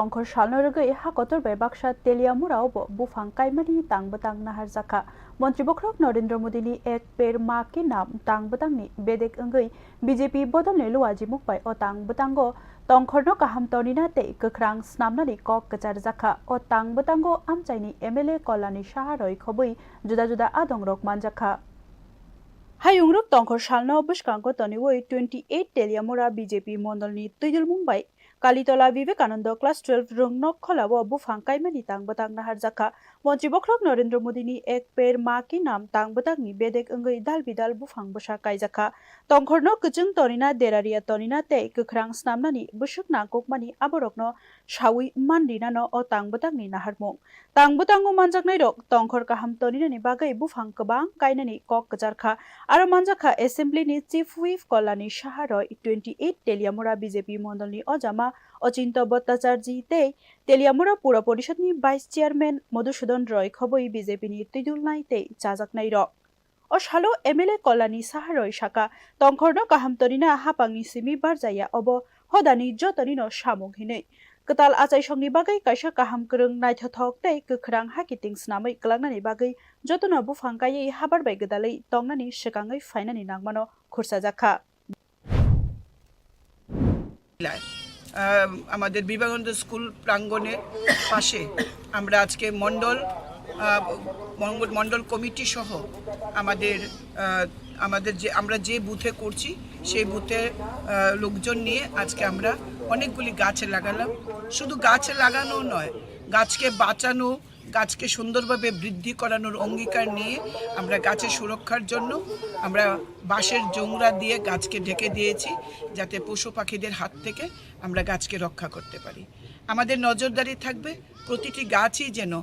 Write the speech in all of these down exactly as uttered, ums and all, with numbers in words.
Tongkhor salno rwgwi ha kotor bai baksa Teliamura o bo buphang kaimani tang bwtang naharjakha. Montri bokhorok Narendra Modi ni Ek Ped Maa Ke Naam tang bwtang ni bedek wngwi B J P bodol ni luajimung bai o tang bwtango tongkhorno kaham tonina tei kwkhrang snamnani kok kwcharjakha. O tang bwtango amchaini M L A Kalyani Saha roi khobwi juda juda adongrok manjakha. Hayungrok tongkhor salno bwskango toniwi twenty eight Teliamura B J P mondolni twidulmung bai Kalitola Vivekananda Class twelve rwngnok kholao buphang kaimani tang bwtang naharjakha. Montri bokhorok Narendra Modi ni Ek Ped Maa Ke Naam tang bwtangni bedek wngwi dal bidal buphang bwsa kaijakha. Tongkhorno kwchwng tonina, deraria tonina tei kwkhrang snamnani bwswk nangkukmani aborokno sawi manrinano o tang bwtangni naharmung. Tang bwtango manjaknairok tongkhor kaham toninani bagwi buphang kwbang kainani kok kwcharkha. Aro manjakha Assembly ni Chief Whip Kalyani Saha roi, twenty eight Teliamura B J P mondolni ojama Ochinto Bhattacharjee tei Teliamura Pura Porishad ni Vice Chairman Madhusudan roi khobwi B J P ni twidulnai tei chajaknairok. O salo M L A Kalyani Saha roi saka, tongkhorno kaham tonina hapangni simi barjaya, obo hodani jotonino samung hinwi. Kwtal achaisongni bagwi kaisa kaham kwrwng, naithothok tei kwkhrang hakiting snamwi kwlangnani bagwi jotono buphang kaiwi habar bai gwdalwi tongnani swkangwi phainani nangmano khursajakha. আহ, আমাদের বিবেকানন্দ স্কুল প্রাঙ্গণের পাশে আমরা আজকে মণ্ডল আহ, মঙ্গল- মণ্ডল কমিটি সহ আমাদের আহ, আমাদের যে আমরা যে বুথে করছি সেই বুথে আহ, লোকজন নিয়ে আজকে আমরা অনেকগুলি গাছ লাগালাম। শুধু গাছ লাগানো নয়, গাছকে বাঁচানো, গাছকে সুন্দরভাবে বৃদ্ধি করানোর অঙ্গীকার নিয়ে আমরা গাছের সুরক্ষার জন্য আমরা বাঁশের জোংরা দিয়ে গাছকে ঢেকে দিয়েছি, যাতে পশু পাখিদের হাত থেকে আমরা গাছকে রক্ষা করতে পারি। আমাদের নজরদারি থাকবে প্রতিটি গাছই যেন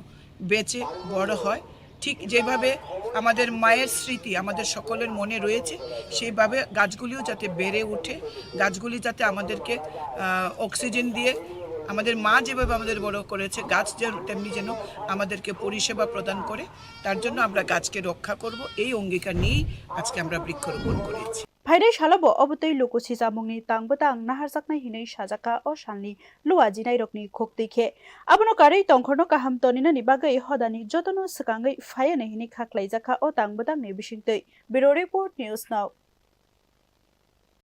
বেঁচে বড় হয়, ঠিক যেভাবে আমাদের মায়ের স্মৃতি আমাদের সকলের মনে রয়েছে, সেইভাবে গাছগুলিও যাতে বেড়ে ওঠে, গাছগুলি যাতে আমাদেরকে আহ, অক্সিজেন দিয়ে আমাদের মা যেভাবে আমাদের বড় করেছে, গাছ যেন তেমনি যেন আমাদেরকে পরিষেবা প্রদান করে, তার জন্য আমরা গাছকে রক্ষা করব, এই অঙ্গীকার নিয়েই আজকে আমরা বৃক্ষরোপণ করেছি। Phainai salo bo obo tei luku sichamungni tang bwtang naharjaknai hinwi sajakha o salni luajinairokni khuktwi khe. Abono karwi tongkhorno kaham toninani bagwi hodani jotono swkangwi phaianai hinwi khaklaijakha o tang bwtangni bisingtwi. Bureau Report, News Now.